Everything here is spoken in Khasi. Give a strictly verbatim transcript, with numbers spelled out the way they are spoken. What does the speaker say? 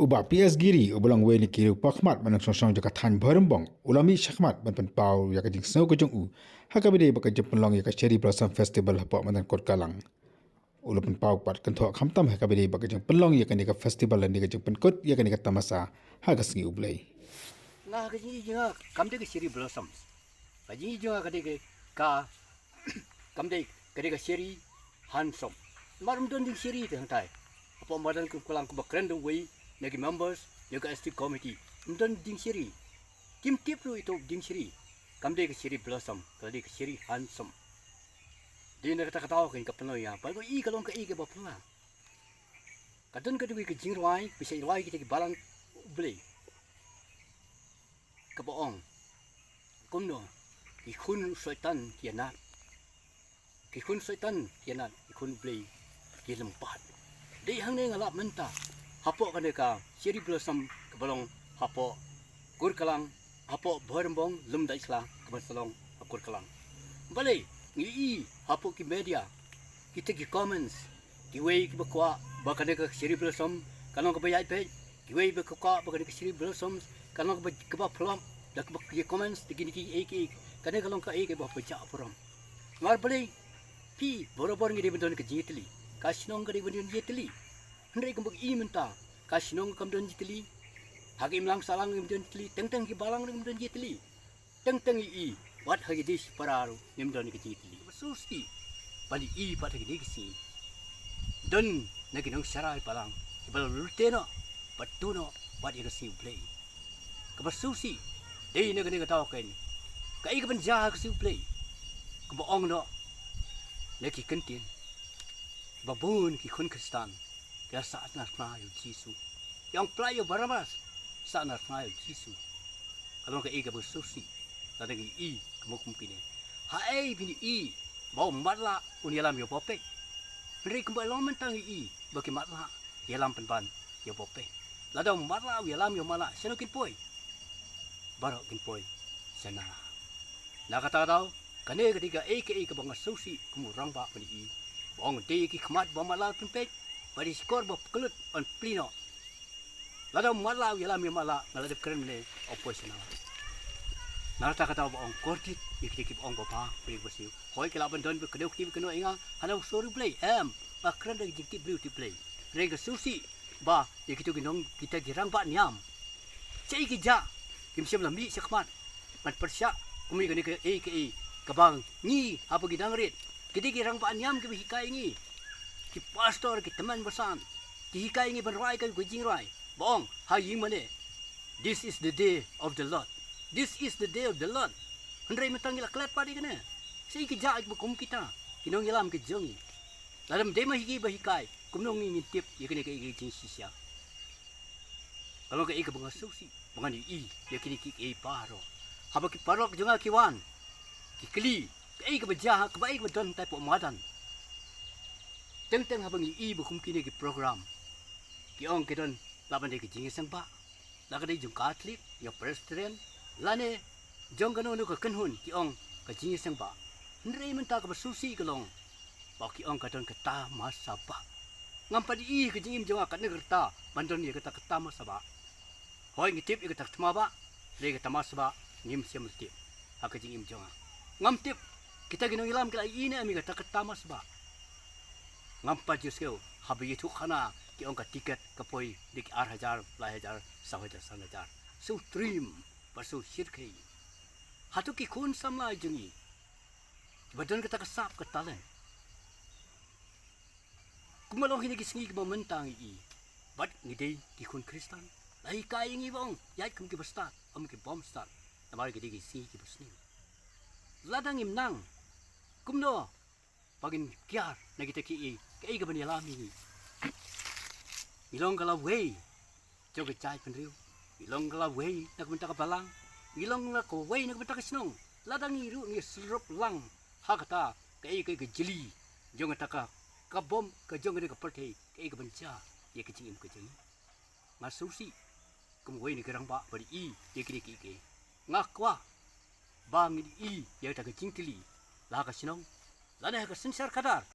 U Bah P S Giri, uba long uwei na ki riew pakhmat ba nongshong shnong jong ka thaiñ Bhoirymbong, u la mih shakhmat ban pynpaw ïa ka jingsngew ka jong u ha kaba ïadei bad ka jingpynlong ïa ka Cherry Blossom Festival hapoh madan Kurkalang. U la pynpaw pat kynthoh khamtam ha kaba ïadei bad ka jingpynlong ïa kane ka festival lane ka jingpynkut ïa kane ka tamasa ha ka sngi U Blei. Nga ha ka jingïohi jong nga kam dei ka Cherry Blossoms. Ka jingïohi jong nga ka dei ka, ka kam dei ka dei ka Cherry Handsome. Namar ym don jingcherry te hangtai. Hapoh madan Kurkalang kumba kren da uwei na ki members ïa ka S T committee, ym don jingcherry. Kim tip ruh ito jingcherry. Kam dei ka Cherry Blossom, ka dei ka Cherry Handsome. Dei na kata ka daw ka pynlong ïa, ba i ka long kaei kaba phylla. Ka don ka dei ka jingrwai, ba shait rwai kita ki balang U Blei. Kaba ong kumno, ki khun Soitan ki ïanad. Ki khun Soitan ki ïanad, ki khun U Blei ki lympat. Dei hangne nga lap mynta hapoh kane ka Cherry Blossom kaba long hapoh Kurkalang, hapoh Bhoirymbong, Lumdaitshla, kaba sa long ha Kurkalang. Balei ngi i hapoh ki media kita ki comments, kiwei kiba kwah ba kane ka Cherry Blossom ka long kaba ïaid beit, kiwei ba kwah ba kane ka Cherry Blossoms ka long kaba, kaba flop, da kaba ki comments da kine kiei kiei, kane ka long kaei kaba pynjah burom. Namar balei? Phi, barabor ngi dei ban don ka jingïatylli. Ka shnong ka dei ban don jingïatylli. Hynrei kumba i mynta, ka shnong kam don jingïatylli. Ha ka imlang sahlang ngim don jingïatylli, teng teng ki balang ngim don jingïatylli. Teng teng i, wat ha ki dei shipara ruh ngim don ka jingïatylli. Ba sngewsih ban i pat ha ki dei ki sngi. Don na ki nongsharai balang kiba la lute noh bad tu noh bad ïa ka sngi U Blei. Kaba sngewsih dei na kane ka daw kane, kaei kaban jia ha ka sngi U Blei? Kaba ong noh na ki kyntien ba bun ki khun Khristan ki la sahnarphna ïa u Jisu. Ki ong, pyllait ïa u Barabbas, sahnarphna ïa u Jisu. Ka long kaei kaba sngewsih lada ngi i kumno kum kine. Haei phin i ba u matlah un ïalam ïa u bapeit? Hynrei kumba long mynta ngi i ba ki matlah ki ïalam pynban ïa u bapeit. Lada u matlah u ïalam ïa u matlah, shano kin poi? Baroh kin poi sha nala. Na kata ka daw, kane ka dei kaei kaei kaba nga sngewsih kum u rangbah ban i. Ba ong dei ki khmat ba matlah pynpeit, ba dei shkor ba kyllut ban plie noh. Lada u matlah u ïalam ïa u matlah, nga la dep kren mynne, u poi sha nala. Na kata ka daw ba ong kordit ïa kine kiba ong ba bha, kine kiba sniew. Hooid ki lah ban don ba kdew kti ba kynnoh ïa nga ha na u sori U Blei, em, nga kren da ka jingtip briew tip Blei. Hynrei nga sngewsih ba ïa kito ki nong, kita ki rangbah niam, shaei ki jia, kim shym la mih shakhmat ban pyrshah kum ïa kane kaei kaei kaba ngi haba ngi dang rit. Ki dei ki rangbah niam kiba hikai ngi, ki pastor, ki tymmen basan, ki hikai ngi ban rwai ka, ka jingrwai ba ong ha ïing mane, "This is the day of the Lord. This is the day of the Lord." Hynrei mynta ngi la klet pat ïa kane. Shaei ki jia kiba kum kita ki nongïalam ki jong ngi? Lada ym dei ma hi kiba hikai, kumno ngi ngin tip ïa kane kaei ka jingshisha? Ka long kaei kaba nga sngewsih ba ngan ïohi ïa kine kiei kiei baroh. Haba ki paralok jong nga ki wan, ki kylli kaei kaba jia, kaba, kaei kaba don hapoh madan. Teng teng haba ngi i ba kum kine ki program, ki ong ki don, lah ban dei ka jingïaseng bah, la ka dei jong Katholik, jong Presbyterian, lane jong kano kano ka kynhun, ki ong ka jingïaseng bah. Hynrei mynta kaba sngewsih ka long ba ki ong ka don ka tamasa bah. Ngam pat i ha ka jingim jong nga katne ka rta ban don ïa kata ka tamasa bah. Hooid ngi tip ïa kata ka thma bah, hynrei ka tamasa bah ngim shym la tip ha ka jingim jong nga. Ngam tip kita ki nongïalam ki la i ne em ïa kata ka tamasa bah. Ngam pat ju sngew haba ïathuh khana ki ong ka tiket ka poi da ki ar hajar, lai hajar, saw hajar, san hajar. Sngewtriem bad sngewshyrkhei. Hato ki khun samla jong ngi ba don kata ka sap ka talent, kumba long kine ki sngi kiba mynta ngi i, bad ngi dei ki khun Khristan, la hikai ïa ngi ba ong ïaid kum kiba stad, ym ki bym stad, namar ki dei ki sngi kiba sniew. Lada ngim nang, kumno ba ngin kiar na kita kiei kaei kaban ïalam ïa ngi? Ngi long ka lawei jong ka jaitbynriew, ngi long ka lawei na ka bynta ka balang, ngi long la kawei na ka bynta ka shnong. Lada ngi ruh ngi syrop lang ha kata kaei kaei ka jylliew jong kata ka, ka bym, ka jong kane ka pyrthei, kaei kaban jia ïa ka jingim ka jong ngi? Nga sngewsih kum uwei na ki rangbah ba dei ïa kine kiei kiei. Nga kwah ba ngin i ïa kata ka jingtylli, la ha ka shnong lane ha ka synshar khadar,